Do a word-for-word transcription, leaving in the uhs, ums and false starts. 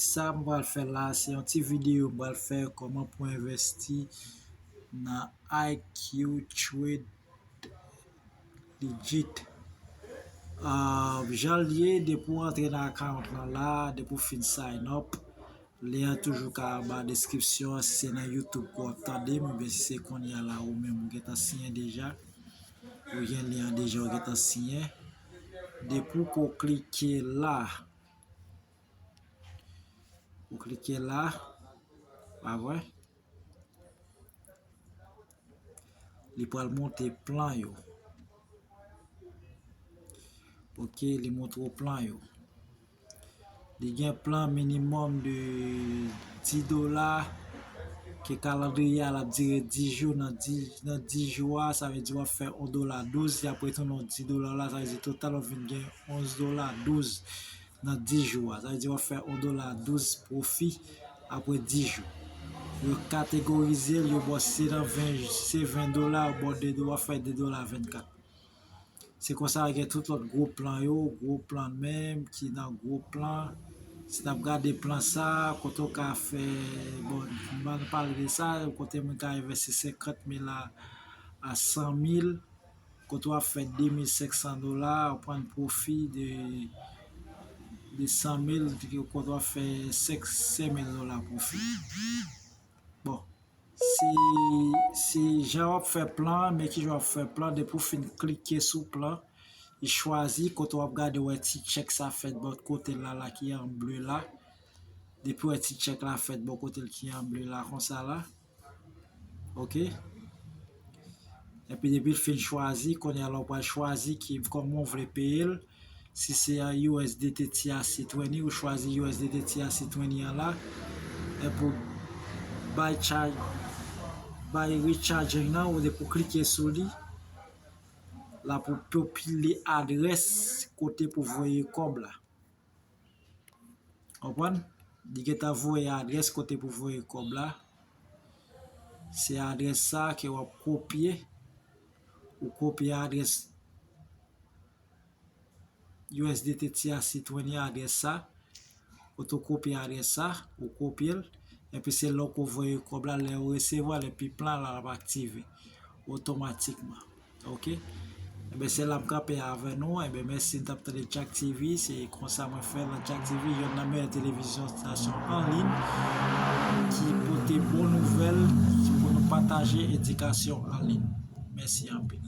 Sa m pral fè la, se yon ti videyo m pral fè kòman pou envesti nan I Q Trade Legit. Ah, jan l ye, depi w antre nan account lan la, depi w fin sign up, lyen an toujou ka anba deskripsyon an, si se nan YouTube ke w ap tande m, oubyen si se kounye a la ou menm ou gentan siyen deja, ou gen lyen an deja, ou gentan siyen. Depi w klike la, ou klike la, pa vre? Li pral montre plan yo. Ok, li montre w plan yo. Li gen plan minimòm de dis dola, ke kalandriye a l ap dire dis jou, nan dis, nan dis jou a, sa vle di w ap fè yon dola douz, y ap retounen w dis dola la, sa vle di total w ap vin gen onz dola douz nan dis jou a. Sa vle di w ap fè yon dola douz pwofi apre dis jou. Yo kategorize l, yo ba w si se nan ven, si se ven dola, yo ba w de dola, w ap fè de dola vennkat. Se konsa gen tout lòt gwo plan yo, gwo plan menm ki nan gwo plan. Si n ap gade plan sa, kote w ka fè, bon, m pa pale de sa, kote moun ka envesti senkant mil a, a san mil, kote w ap fè de mil senk san dola, w pran pwofi de, de san mil, kote w ap fè senk, senk mil dola pwofi. Bon, se, se jan w ap fè plan, men ki jan w ap fè plan, depi w fin klike sou plan, li chwazi kote w ap gade, wè ti tchèk sa fèt bò kote l la, la ki an ble la. Depi w wè ti tchèk la fèt bò kote l ki an ble la, konsa la. Ok. Epi depi l fin chwazi, kounye a la w pral chwazi ki, kòman w vle peye l. Si se a U S D T T R C twenty, ou chwazi U S D T T R C twenty an la. Epi w bay charge, bay recharging nan, ou depi w klike sou li, la pou popile adrès kote pou voye kòb la. Konprann? Li gentan voye adrès kote pou voye kòb la. Se adrès sa ke w ap kopye. Ou kopye adrès U S D T T R C twenty adrès sa. Kote w kopye adrès sa, ou kopye l. Epi se la w ko voye kòb la, lè w resevwa l, epi plan la ap aktive otomatikman. Ok? Ebyen, se la m kanpe avè nou. Ebyen, mèsi n t ap tande Jack T V. Se konsa mwen fè nan Jack T V, yonn nan meyè televizyon stasyon an liy ki pote bon nouvèl, ki pou nou pataje edikasyon an liy. Mèsi anpil.